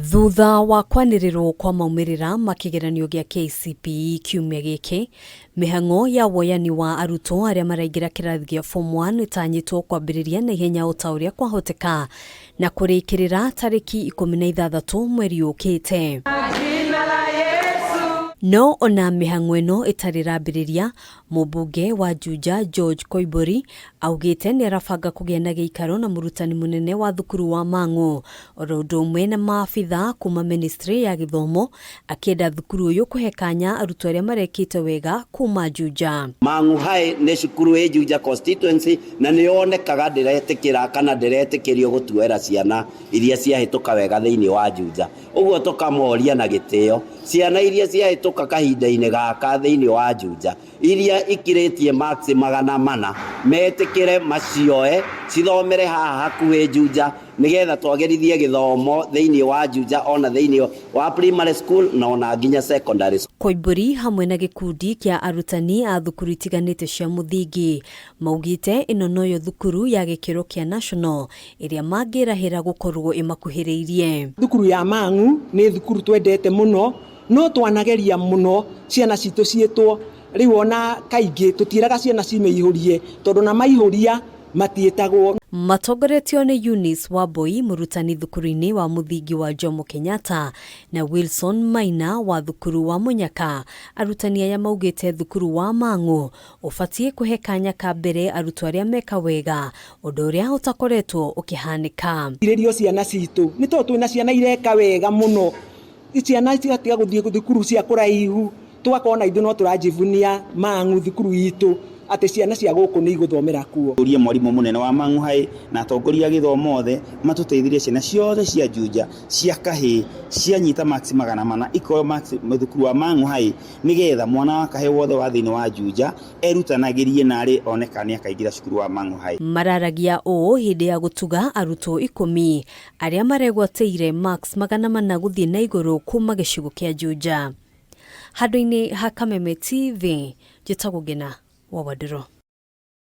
Thutha wa kwanĩrĩrwo kwa maumĩrĩra ma kĩgeranio gĩa KCPE kiumia gĩkĩ, mĩhang'o ya woyani wa arutwo arĩa maraingĩra kĩrathi gĩa Form 1 ĩtanyĩtwo kwambĩrĩria na ihenya o ta ũrĩa kwahoteka na kũrĩkĩrĩra tarĩki 16 mweri ũkĩte. No ona mĩhang'o ĩno ĩtarĩ ĩrambĩrĩria, Mũmbunge wa Juja George Koimbũri augĩte nĩarabanga kũgĩa na gĩikaro na mũrutani mũnene wa thukuru wa Mang'u oro ũndũ ũmwe na maabitha kuma ministry ya gĩthomo akĩenda thukuru ũyũ kũhe kanya arutwo arĩa marekĩte wega kuma Juja. Mang'u High nĩ cukuru ĩ Juja constituency na nĩ yonekaga ndĩretĩkĩra kana ndĩretĩkĩrio gũtuoera ciana iria ciahĩtũka wega thĩinĩ wa Juja. Ũguo tũkamoria na gĩtĩo, ciana iria ciahĩtũka kahinda-inĩ gaka thĩinĩ wa Juja, iria ikirĩtie marks 400, metĩkĩre macioe cithomere haha hakuhĩ Juja, nĩgetha twagĩrithie gĩthomo thĩinĩ wa Juja ona thĩinĩ wa primary school na ona nginya secondary school. Koimbũri hamwe na gĩkundi kĩa arutani a thukuru itiganĩte cia mũthingi maugĩte ĩno noyo thukuru ya gĩkĩro kĩa national ĩrĩa mangĩrahĩra gũkorwo ĩmakuhĩrĩirie. Thukuru ya Mang'u nĩ thukuru twendete mũno, no twanageria mũno ciana citũ ciĩtwo, rĩu ona kaingĩ tũtiĩraga ciana cimĩihũrie tondũ ona maihũria matiĩtagwo. Matongoretio nĩ Eunice Wambui, mũrutani thukuru-inĩ wa mũthingi wa Jomo Kenyatta, na Wilson Maina wa thukuru wa Mũnyaka, arutani aya maugĩte thukuru wa Mang'u Ũbatiĩ kũhe kanya ka mbere arutwo arĩa meka wega, ũndũ ũrĩa ũtakoretwo ũkĩhanĩka. Irĩrio ciana citũ nĩ tondũ twĩna ciana ireka wega mũno, ciana cigatiga gũthiĩ thukuru cia kũraihu, tũgakorwo na ithuĩ no tũrajivunia Mang'u thukuru itũ atĩ ciana cia gũkũ nĩ igũthomera kuo. Tũrie mwarimũ mũnene wa Mang'u High na atongoria a gĩthomo othe matũteithirie ciana ciothe cia Juja cia kahĩĩ cianyita marks 400 ikoyo marks thukuru wa Mang'u High Nĩgetha mwana wa kahĩĩ wothe wa thĩinĩ wa Juja erutanagĩrie naarĩ one kana nĩakaingĩra cukuru wa Mang'u High. Mararagia ũũ hĩndĩ ya gũtuga arutwo ikũmi arĩa maregwatĩire marks 400 gũthiĩ na igũrũ kuma gĩcigo kĩa Juja. Handũ-inĩ ha Kameme TV, njĩtagwo Ngĩna wa Wandũrũ.